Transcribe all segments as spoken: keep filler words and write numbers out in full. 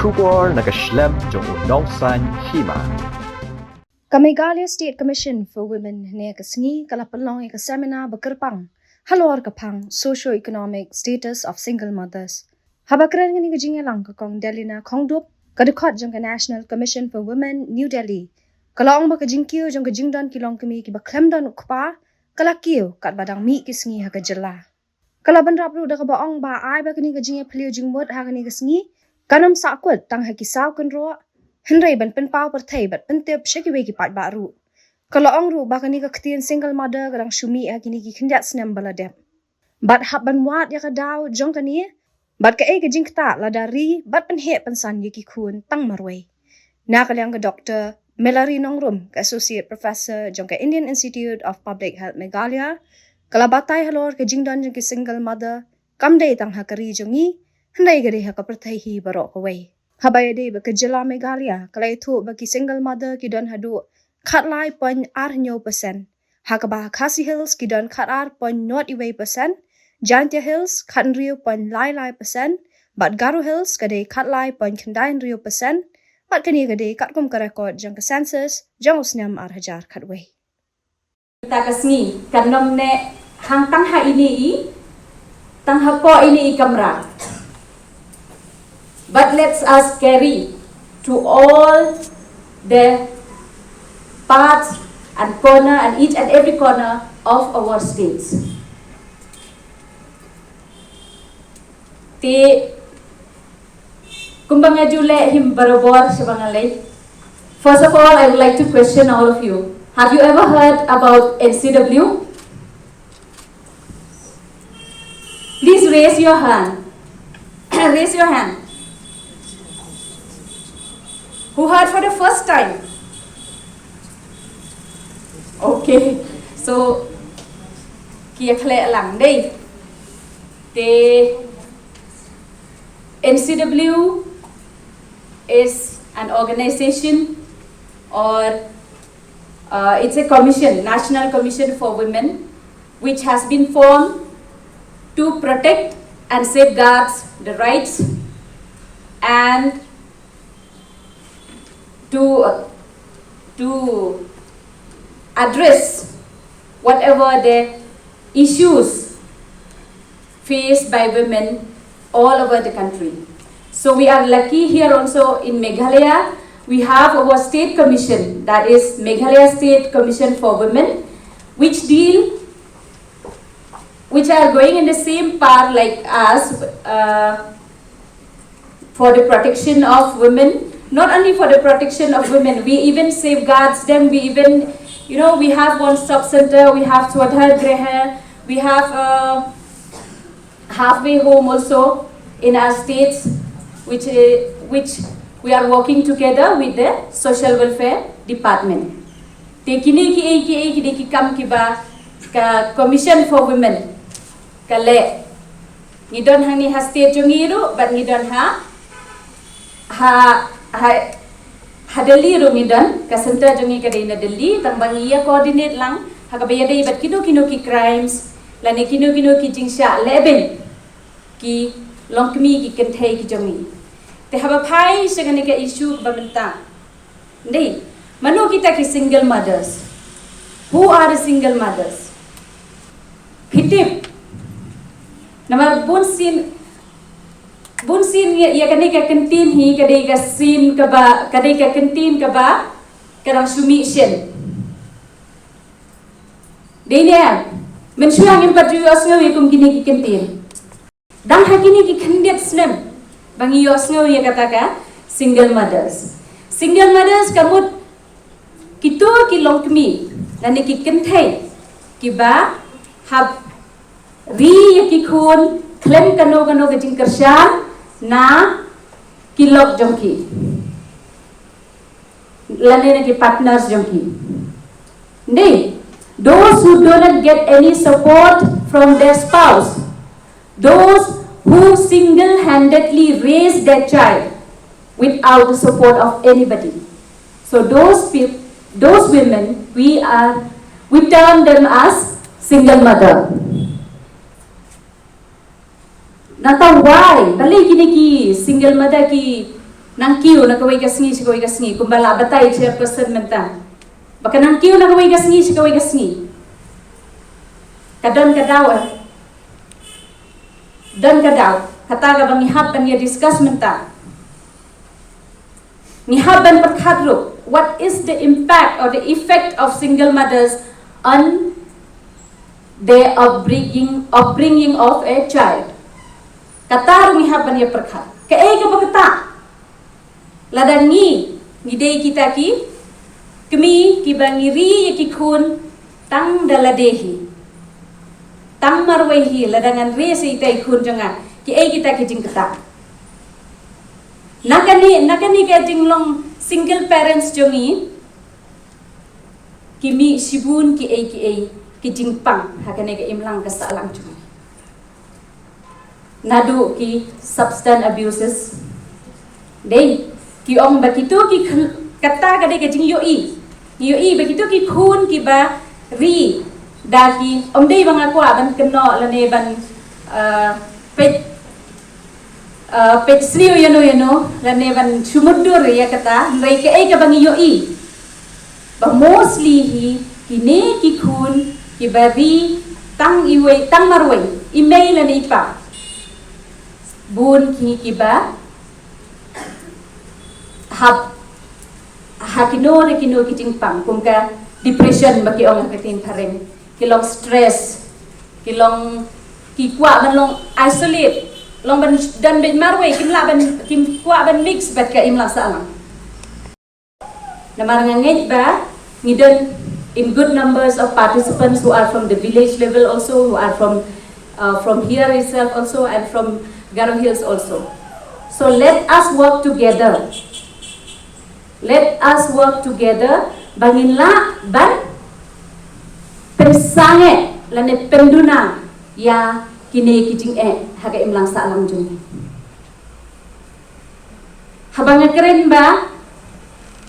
Khubor na ka shlem jong u nongsan hima. Ka Meghalaya State Commission for Women ne ka sngi ka la pynlong ïa ka seminar ba kyrpang halor ka phang socio-economic status of single mothers. Haba kren ïa kane ka jingïalang ka Kong Delina Khongdup, ka dkhot jong ka National Commission for Women, New Delhi, ka la ong ba ka jingkiew jong ka jingdon ki longkmie kiba khlem don u kpa ka la kiew katba dang mih ki sngi ha ka jylla. Ka la bynrap ruh da kaba ong ba ai ba kane ka jingïaphylliew jingmut ha kane ka sngi kan ym sahkut tang ha ki saw kynroh, hynrei ban pynpaw pyrthei bad pyntip sha kiwei ki paidbah ruh. Ka la ong ruh ba kane ka ktien single mother ka dang shu mih ha kine ki khyndiat snem ba la dep. Bad hap ban wad ïa ka daw jong kane bad kaei ka jingktah lada ri bad pynheh pynsan ïa ki khun tang marwei. Na ka liang ka Doktor Melary Nongrum, ka Associate Professor jong ka Indian Institute of Public Health Meghalaya, ka la batai halor ka jingdon jong ki single mother kam dei tang ha ka ri jong ngi, hynrei ka dei ha ka pyrthei hi baroh kawei. Haba ïadei bad ka jylla Meghalaya, ka la ïathuh ba ki single mother ki don haduh khatlai point ar hynñiew percent. Ha kaba ha Khasi Hills ki don khatar point nod wei percent, Jaintia Hills khathynriew point lai lai percent, bad Garo Hills ka dei khatlai point khyndai hynriew percent, bad kane ka dei katkum ka record jong ka census jong u snem ar hajar khatwei. Ta ka sngi kan ym neh hangtang ha ine i, tang hapoh ine i kamra. But let's us carry to all the parts and corner and each and every corner of our states. Te kumba nga ju leh hi barabor sha ba nga leit. First of all, I would like to question all of you. Have you ever heard about N C W? Please raise your hand. Raise your hand. Who heard for the first time? Okay. So, ki ïa khleh lang dei. The N C W is an organization, or uh, it's a commission, National Commission for Women, which has been formed to protect and safeguard the rights and to, to address whatever the issues faced by women all over the country. So we are lucky here also in Meghalaya. We have our state commission, that is Meghalaya State Commission for Women, which deal, which are going in the same path like us, uh, for the protection of women. Not only for the protection of women, we even safeguards them. We even, you know, we have one stop center, we have Swadhargraha, we have a halfway home also in our states, which, uh, which we are working together with the social welfare department. Te kine ki ei ki ei ki dei ki kam kiba ka Commission for Women ka leh. Ngi don hangne ha state jong ngi ruh, bad ngi don ha, ha, ha, ha Delhi ruh ngi don, ka center jong ngi ka dei na Delhi, tang ba ngi ïa coordinate lang ha kaba ïadei bad kino kino ki crimes lane kino kino ki jingshah lehbeiñ ki longkmie ki kynthei ki jong ngi. Te haba phai sha kane ka issue ba mynta, dei, mano kita ki single mothers? Who are the single mothers? Phi tip? Namar bun sien, bun sien ïa, ïa kane ka kyntien hi ka dei ka sien kaba, ka dei ka kyntien kaba ka dang shu mih shen. Dei ne em? Mynshuwa ngim pat ju ïohsngew ïa kum kine ki kyntien. Dang ha kine ki khyndiat snem ba ngi ïohsngew ïa kata ka single mothers. Single mothers ka mut kito ki longkmie lane ki kynthei kiba hap ri ïa ki khun khlem kano kano ka jingkyrshan na ki lok jong ki lane na ki partners jong ki. Dei, those who do not get any support from their spouse, those who single-handedly raise their child without the support of anybody. So those peop-, those women, we are, we term them as single mother. Nangta why? Balei kine ki single mother ki Nang kiew na kawei ka sngi sha kawei ka sngi, kumba la batai chairperson mynta. Ba ka nang kiew na kawei ka sngi sha kawei ka sngi. Ka don ka daw, eh. Don ka daw. Kata kaba ngi hap ban ïa discuss mynta. Ngi hap ban pyrkhat ruh, what is the impact or the effect of single mothers on their upbringing, upbringing of a child? Kata ruh ngi hap ban ïa pyrkhat. Kaei kaba kata? Lada ngi, ngi dei kita ki kmie kiba ngi ri ïa ki khun tang da lade hi, tang marwei hi, lada ngan ri sa ita i khun jong nga, kiei kita ki jingkata? Na kane, na kane ka jinglong single parents jong ngi, ki mih shibun kiei kiei ki jingpang ha kane ka imlang ka sahlang jong ngi. Naduh ki substance abuses. Dei, ki ong ba kito ki khun, kata ka dei ka jingïohi. Ngi ïohi ba kito ki khun kiba ri da ki, ym dei ba nga kwah ban kynnoh lane ban, uh, peit, uh, peit sniew ïano ïano lane ban shu mutdur ïa kata, hynrei kaei kaba ngi ïohi, ba mostly hi kine ki khun kiba ri tang iwei, tang marwei, i mei lane i pa. Bun ki kiba hap ha kino re kino ki jingpang, kum ka depression ba ki ong ha ka ktien phareng, ki long stress, ki long, ki kwah ban long isolate, long ban don beit marwei, kim lah ban, kim kwah ban mix bad ka imlang sahlang. Namar nga ngeit ba ngi don in good numbers of participants who are from the village level also, who are from, uh, from here itself also, and from Garo Hills also. So let us work together. Let us work together ba ngin lah ban pynsangeh lane pynduna ïa kine ki jingeh ha ka imlang sahlang jong ngi. Haba nga kren ba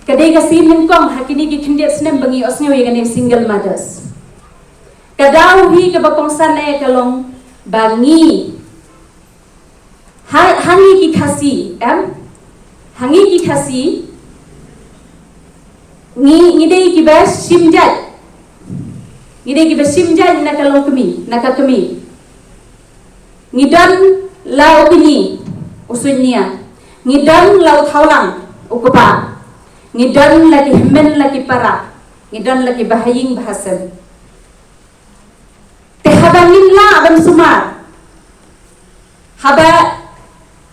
ka dei ka sien nyngkong ha kine ki khyndiat snem ba ngi ïohsngew ïa kane single mothers. Ka daw hi kaba kongsan eh ka long ba ngi ha, ha ngi ki Khasi, em? Ha ngi ki Khasi ngi, ngi dei kiba shim jait. Ngi dei kiba shim jait na ka longkmie, na ka kmie. Ngi don la u kñi, u suidñia. Ngi don la u thawlang, u kpa. Ngi don la ki hynmen la ki para. Ngi don la ki bahaïing bahasem. Te haba ngim lah ban sumar, haba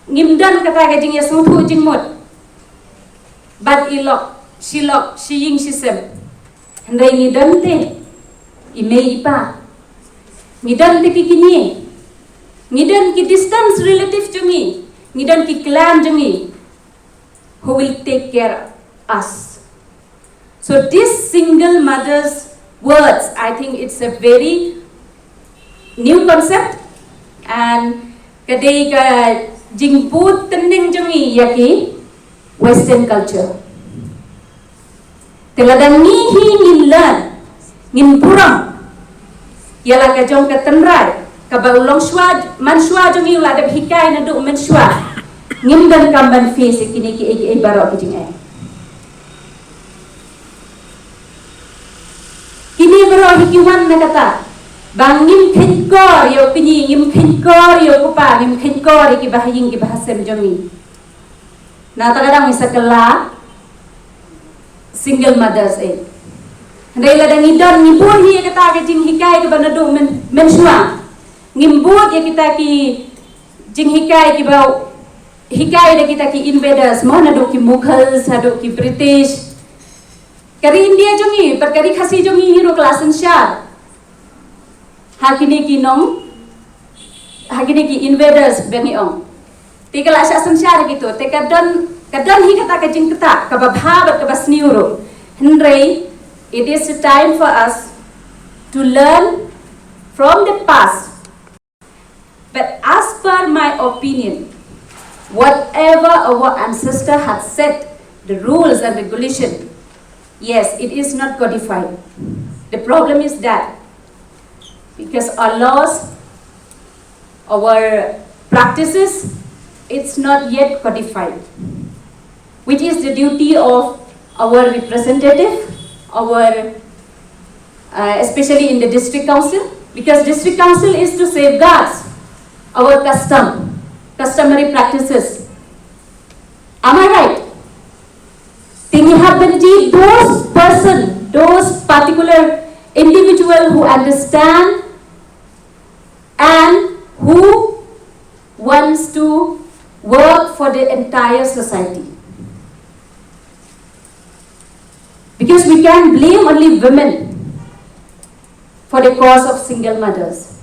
ngim don kata ka jingïasngewthuh jingmut bad i lok, shi lok, shi ïing shi sem, hynrei ngi don te i mei i pa, ngi don te ki kñi, ngi don ki distance relative jong ngi, ngi don ki clan jong ngi, who will take care us? So this single mother's words, I think it's a very new concept, and ka dei ka jingbud tynning jong ngi ïa ki Western culture. Te lada ngi hi ngin learn, ngin burom ïa la ka jong ka tynrai kaba u longshuwa, manshuwa jong ngi u la dep hikai naduh mynshuwa, ngim donkam ban face ïa kine kiei kiei baroh ki jingeh. Kine baroh hi ki wan na kata ba ngim kheiñkor ïa u kñi, ngim kheiñkor ïa u kpa, ngim kheiñkor ïa ki bahaïing ki bahasem jong ngi. Na kata ka daw ngi sa kylla single mothers eh. Hynrei lada ngi don, ngi bud hi ïa kata ka jinghikai kaba naduh myn, mynshuwa. Ngim bud ïa kita ki jinghikai kiba hikai da kita ki invaders, mo, naduh ki Mughals haduh ki British. Ka ri India jong ngi bad ka ri Khasi jong ngi hi ruh ka la synshar ha kine ki nong, ha kine ki invaders ba ngi ong. Te ka la shah synshar kito, te ka don, ka don hi kata ka jingktah kaba bha bad kaba sniew ruh. Hynrei it is a time for us to learn from the past. But as per my opinion, whatever our ancestor had set, the rules and regulation, yes, it is not codified. The problem is that because our laws, our practices, it's not yet codified. which is the duty of our representative, our uh, especially in the district council, because district council is to safeguard our custom, customary practices. Am I right? Then you have been those person, those particular individual who understand and who wants to work for the entire society. Because we can blame only women for the cause of single mothers.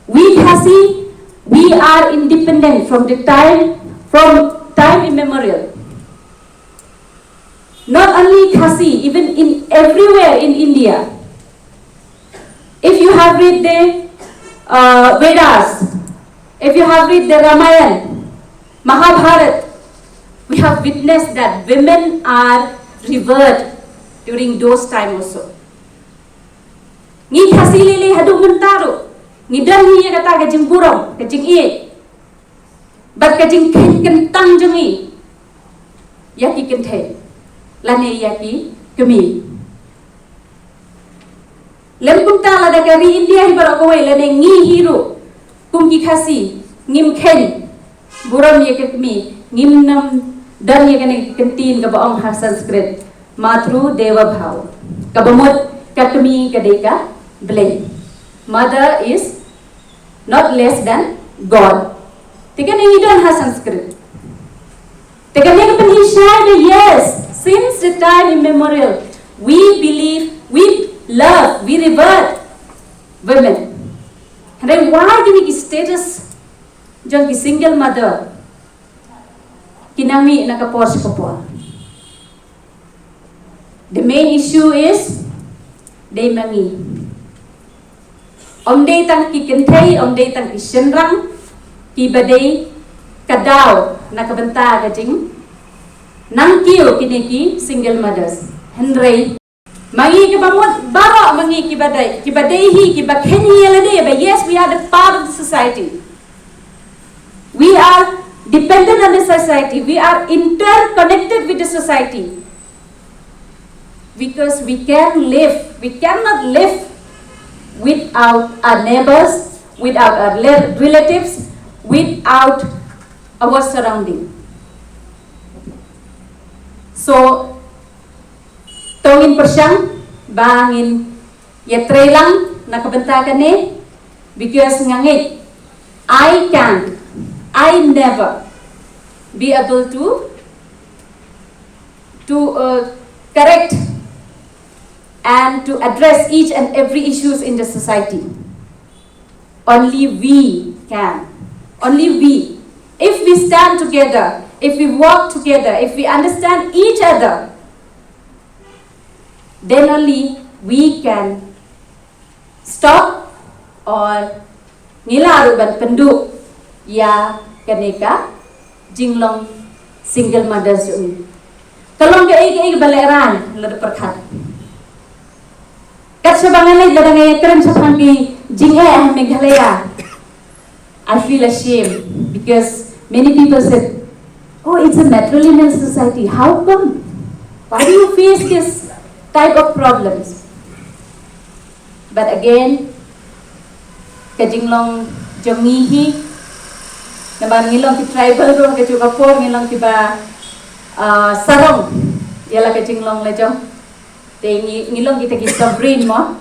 We Khasi, we are independent from the time, from time immemorial. Not only Khasi, even in everywhere in India. If you have read the uh, Vedas, if you have read the Ramayana, Mahabharata, we have witnessed that women are revered during those time also. Ngi Khasi lili haduh mynta ruh ngi don hi ïa kata ka jingburom, ka jingïeit bad ka jingkhein kyntang jong ngi ïa ki kynthei lane ïa ki kmie. Lem kumta lada ka ri India hi baroh kawei lane ngi hi ruh kum ki Khasi ngim khein burom ïa ka kmie, ngim nym don ïa kane ka ktien kaba ong ha Sanskrit, Matru Deva Bhava, kaba mut ka kmie ka dei ka Blei. Mother is not less than God. Te kane ngi don ha Sanskrit. Te kane ka pynhishai ba yes, since the time immemorial, we believe, we love, we revere women. Hynrei why kine ki status jong ki single mother ki nang mih na ka por sha ka por? The main issue is dei ma ngi. Ym dei tang ki kynthei, ym dei tang ki shynrang kiba dei ka daw na ka bynta ka jingnang kiew kine ki single mothers. Hynrei ma ngi kiba mut baroh ma ngi kiba dei, kiba dei hi, kiba khein hi ïa lade ba yes, we are the part of the society. We are dependent on the society. We are interconnected with the society. Because we can live, we cannot live without our neighbors, without our le- relatives, without our surrounding. So, to ngin pyrshang ba ngin ïatrei lang na ka bynta kane, because nga ngeit I can't, I never be able to to uh, correct and to address each and every issues in the society. Only we can. Only we. If we stand together, if we work together, if we understand each other, then only we can stop or ngi lah ruh ban pynduh ïa kane ka jinglong single mothers jong ngi. Ka long kaei kaei ba lehrain lada pyrkhat. Kat shaba nga leit lada nga ïakren shaphang ki jingeh ha Meghalaya, I feel ashamed because many people said, "Oh, it's a matrilineal society. How come? Why do you face this type of problems?" But again, ka jinglong jong ngi hi, namar ngi long ki tribal ruh, ka juh ka por ngi long kiba uh, sarong ïa la ka jinglong la jong. Te ngi, ngi long kita ki sovereign mo,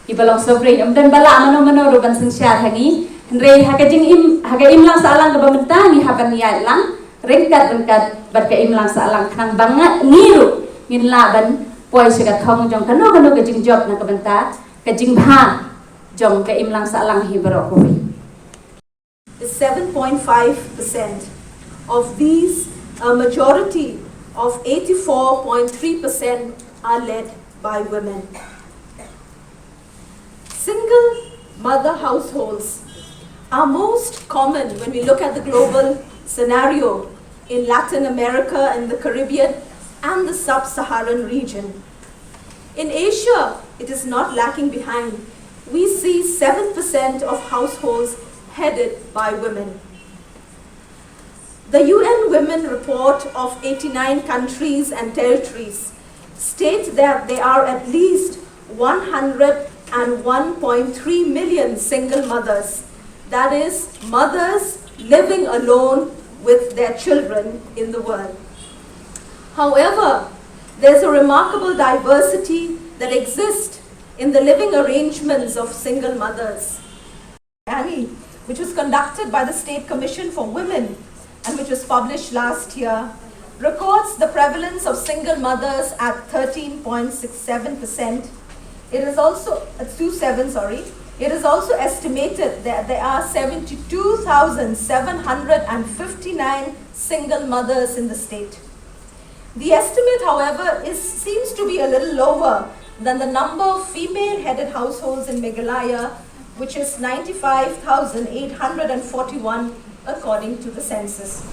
kiba long sovereign. Ym don ba lah mano mano ruh ban synshar ha ngi. Hynrei ha ka jingim, ha ka imlang sahlang kaba mynta ngi hap ban ïaid lang ryngkat ryngkat bad ka imlang sahlang khnang ba nga ngi ruh ngin lah ban poi sha ka thong jong kano kano ka jingjop na ka bynta ka jingbha jong ka imlang sahlang hi baroh kawei. Is seven point five percent. Of these, a majority of eighty-four point three percent are led by women. Single mother households are most common when we look at the global scenario in Latin America and the Caribbean and the sub Saharan region. In Asia, it is not lacking behind. We see seven percent of households headed by women. The U N Women Report of eighty-nine countries and territories state that there are at least one hundred and one point three million single mothers, that is, mothers living alone with their children in the world. However, there's a remarkable diversity that exists in the living arrangements of single mothers. Annie, which was conducted by the State Commission for Women and which was published last year, records the prevalence of single mothers at thirteen point six seven percent. It is also, it's two seven, sorry. It is also estimated that there are seventy-two thousand seven hundred and fifty-nine single mothers in the state. The estimate, however, is, seems to be a little lower than the number of female-headed households in Meghalaya, which is ninety-five thousand eight hundred and forty-one according to the census.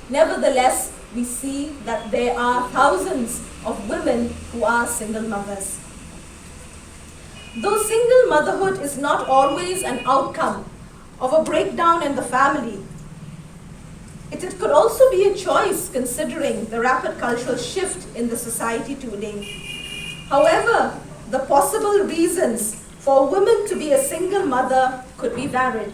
Nevertheless, we see that there are thousands of women who are single mothers. Though single motherhood is not always an outcome of a breakdown in the family, it, it could also be a choice considering the rapid cultural shift in the society today. However, the possible reasons for a woman to be a single mother could be varied.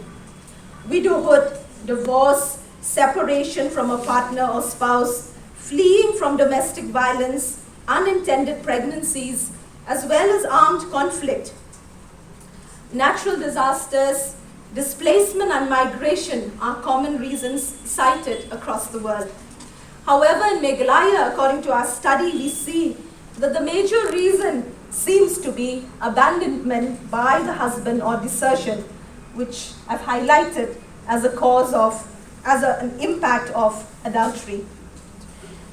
Widowhood, divorce, separation from a partner or spouse, fleeing from domestic violence, unintended pregnancies, as well as armed conflict. Natural disasters, displacement and migration are common reasons cited across the world. However, in Meghalaya, according to our study, we see that the major reason seems to be abandonment by the husband or desertion, which I've highlighted as a cause of, as a, an impact of adultery.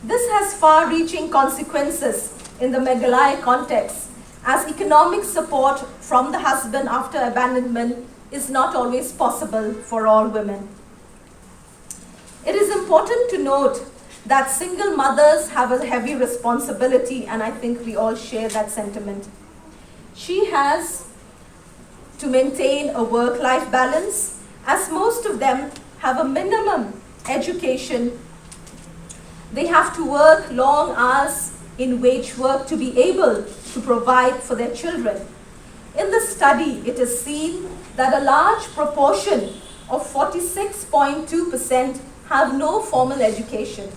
This has far-reaching consequences in the Meghalaya context, as economic support from the husband after abandonment is not always possible for all women. It is important to note that single mothers have a heavy responsibility, and I think we all share that sentiment. She has to maintain a work-life balance, as most of them have a minimum education. They have to work long hours in wage work to be able to provide for their children. In the study, it is seen that a large proportion of forty-six point two percent have no formal education.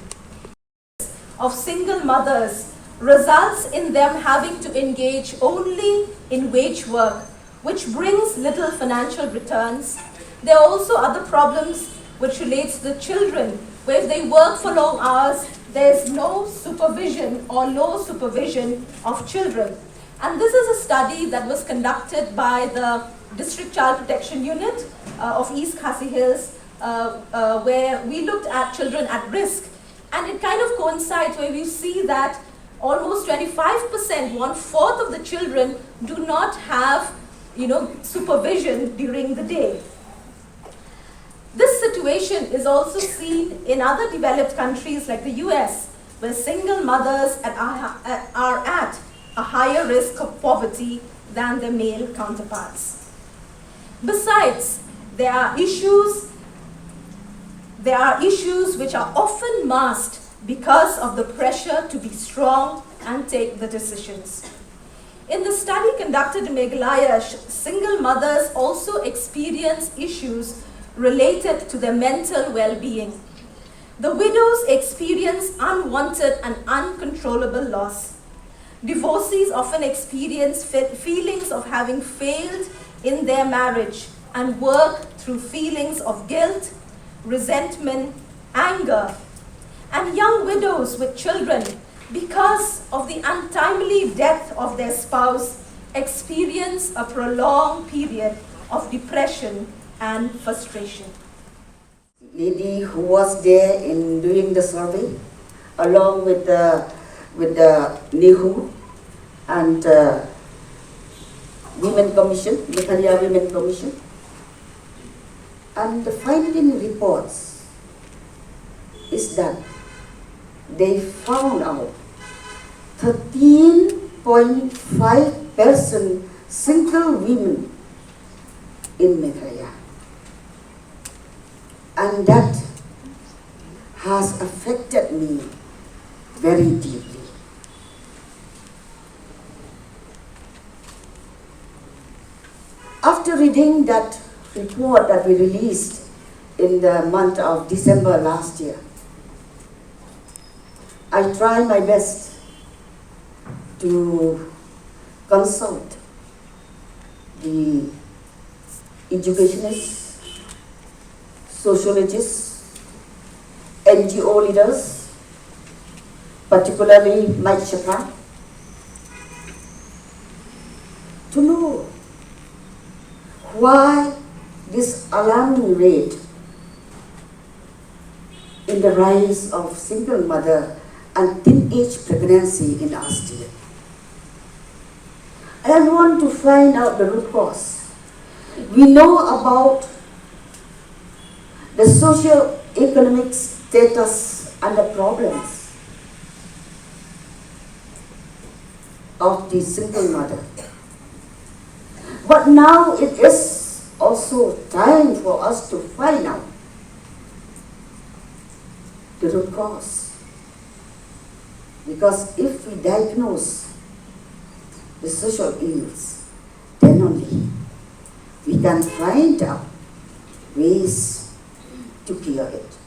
Of single mothers results in them having to engage only in wage work, which brings little financial returns. There are also other problems which relates to the children, where if they work for long hours, there's no supervision or low supervision of children. And this is a study that was conducted by the District Child Protection Unit uh, of East Khasi Hills, uh, uh, where we looked at children at risk. And it kind of coincides where we see that almost twenty-five percent, one fourth of the children, do not have, you know, supervision during the day. This situation is also seen in other developed countries like the U S, where single mothers at, are, are at a higher risk of poverty than their male counterparts. Besides, there are issues, there are issues which are often masked because of the pressure to be strong and take the decisions. In the study conducted in Meghalaya, sh- single mothers also experience issues related to their mental well-being. The widows experience unwanted and uncontrollable loss. Divorcees often experience fe- feelings of having failed in their marriage and work through feelings of guilt, resentment, anger. And young widows with children, because of the untimely death of their spouse, experience a prolonged period of depression and frustration. Lady who was there in doing the survey, along with the with the NEHU and uh, Women Commission, Meghalaya Women Commission, and the finding reports is that they found out thirteen point five percent single women in Meghalaya. And that has affected me very deeply. After reading that report that we released in the month of December last year, I try my best to consult the educationists, sociologists, N G O leaders, particularly Mike Shapra, to know why this alarming rate in the rise of single mother and teenage pregnancy in our state. I want to find out the root cause. We know about the socio-economic status and the problems of the single mother. But now it is also time for us to find out the root cause. Because if we diagnose the social ills, then only we can find out ways to cure it.